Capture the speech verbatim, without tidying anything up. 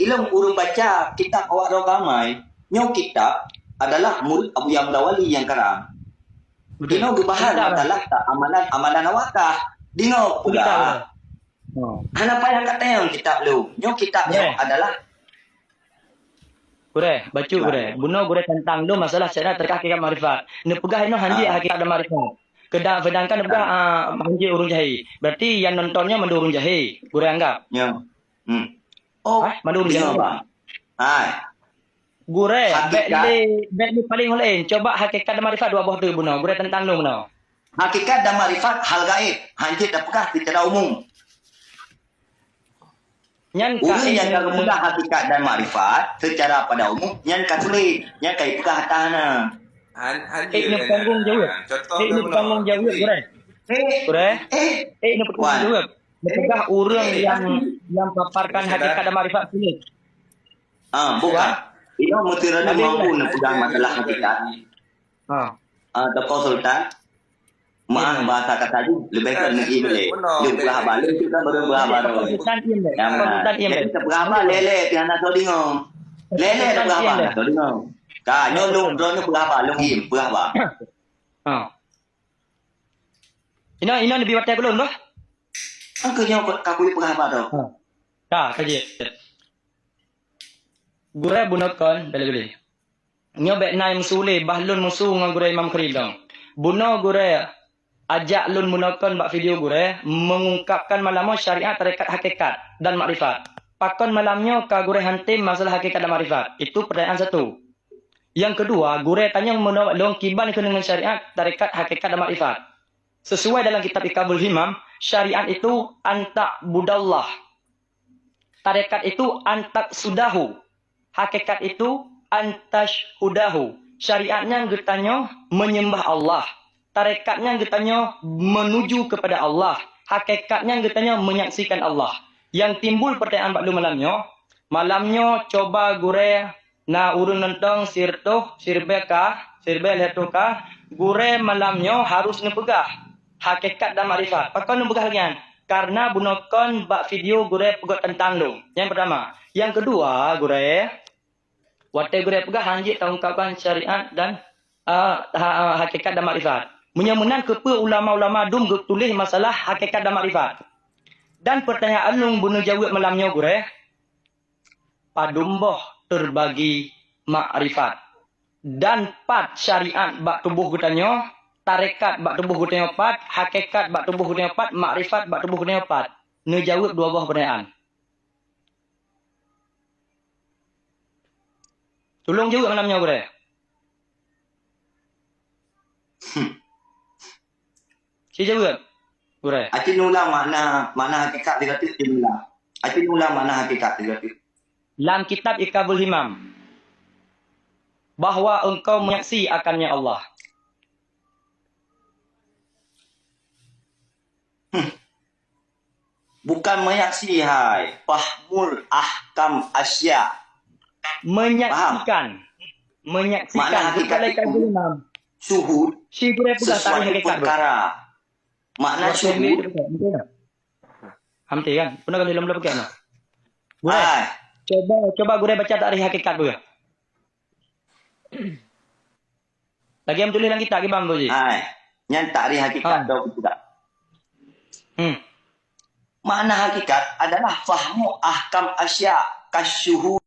Ilong ureuëng baca kitab awak droe ka amai, nyoe kitab adalah murid Abu Ya'la Wali nyang karang. Betul. Inoe geubahan masalah tak amalan-amalan awak kah. Deungoe peugah. Hana payah katanyong kitab lôn. Nyoe kitab nyoe adalah. Gurée, bacut gurée. Bunoe gurée tantang lôn masalah syariat teuka hakikat makrifat. Neupeugah inoe hanjeuet hakikat dan makrifat. Keudang, sedangkan neupeugah, ah, hanjeuet ureuëng jahé. Berarti nyang nonton nyoe mandum ureuëng jahé. Gurée anggap. Ya. Hmm. Oh, hah? Mandum ureuëng jahé. Hai. Gurée, bék lé, bék lé paléng ulée. Coba hakikat dan makrifat dua boh tu bunoe. Gurée tantang lôn bunoe. Hakikat dan makrifat hal gaib, hanjeuet tapeugah seucara umum. Nyan ureuëng nyang ka geupeugah hakikat dan makrifat seucara pada umum, nyan ka sulet, nyan ka ipeugah hata hana. Han, han eh, ini bertanggung jawab. Contoh eh, ini bertanggung jawab, Gurée. Eh, Gurée. Eh, ini bertanggung jawab. Neupeugah ureuëng nyang, nyang paparkan hakikat dan makrifat sulet. Ah, bukan. Inoe meusti mampu neupeugah masalah hakikat. Ha. Ah, tokoh sultan. Maaf, bahasa kata tu lebih ke negeri boleh. Dia berapa lama tu kan baru berapa lama. Sultan Iem deh. Sultan Iem deh. Jadi tak berapa lele tu anak tau dengar. Lele tak berapa anak tau dengar. Ka nyo lung drone berapa lung Iem berapa. Ha. Ino ino lebih watai belum tu? Angka nyo kaku berapa tu. Ha. Ka kaji. Gurée bunoe kon bela-beli. Nyoe bék na nyang meusu ulée, bah lôn meusu ngon gurée Imam Kheuri lom. Bunoe gurée ajak lôn bunoe kon bak video gurée meungungkapkan malam nyoe syariat, tarekat, hakikat dan makrifat. Pakon malam nyoe ka gurée hantom masalah hakikat dan makrifat? Itu pertanyaan satu. Nyang keudua, gurée tanyong bunoe lôn kiban keuneungon syariat, tarekat, hakikat dan makrifat. Sesuai dalam kitab Iqabul Himam, syariat itu antak budallah. Tarekat itu antak sudahu. Hakikat itu antasyhudahu. Syariat nyan geutanyoe menyembah Allah. Tarekat nyan geutanyoe menuju kepada Allah. Hakikat nyan geutanyoe menyaksikan Allah. Yang timbul pertanyaan bak lôn malam nyoe, malam nyoe coba gurée na ureuëng nonton sirtoh, siribée ka, siribée lhée toh ka, gurée malam nyoe harus neupeugah hakikat dan makrifat. Pakon neupeugah lagée nyan? Karena bunoe kon bak video gurée peugét teuntang lôn. Nyang pertama. Nyang keudua, gurée, watée gurée peugah hanjeuet taungkapkan syariat dan, ah, ha-, hakikat dan makrifat. Meunyoe meunan keupeue ulama-ulama dum geutuléh masalah hakikat dan makrifat? Dan pertanyaan lôn bunoe jaweueb malam nyoe gurée, padum boh teubagi makrifat? Dan pat syariat bak tuboh geutanyoe, tarekat bak tuboh geutanyoe pat, hakikat bak tuboh geutanyoe pat, makrifat bak tuboh geutanyoe pat? Neujaweueb dua boh pertanyaan. Tulông jaweueb malam nyoe gurée. Hmm. Ci jaweueb, gurée. Aci ulang makna, makna hakikat lagée tu, ci ulang. Aci ulang makna hakikat lagée tu. Lam kitab Iqabul Himam, bahwa engkau menyaksi akannya Allah. Hmm. Bukan menyaksi, hai. Fahmul ahkam asya. Menyaksikan. Menyaksikan. Makna hakikat itu syuhud sesuatu perkara. Makna syuhud. Hamti kan? Pernah kali lom lom pakai no. Gurée. Coba, coba gurée baca takrif hakikat gurée. Lagée nyang tuléh lam kitab kiban tu ji. Hai, nyan takrif hakikat tu juga. Hmm. Makna hakikat adalah fahmu ahkam asya kasyuhud.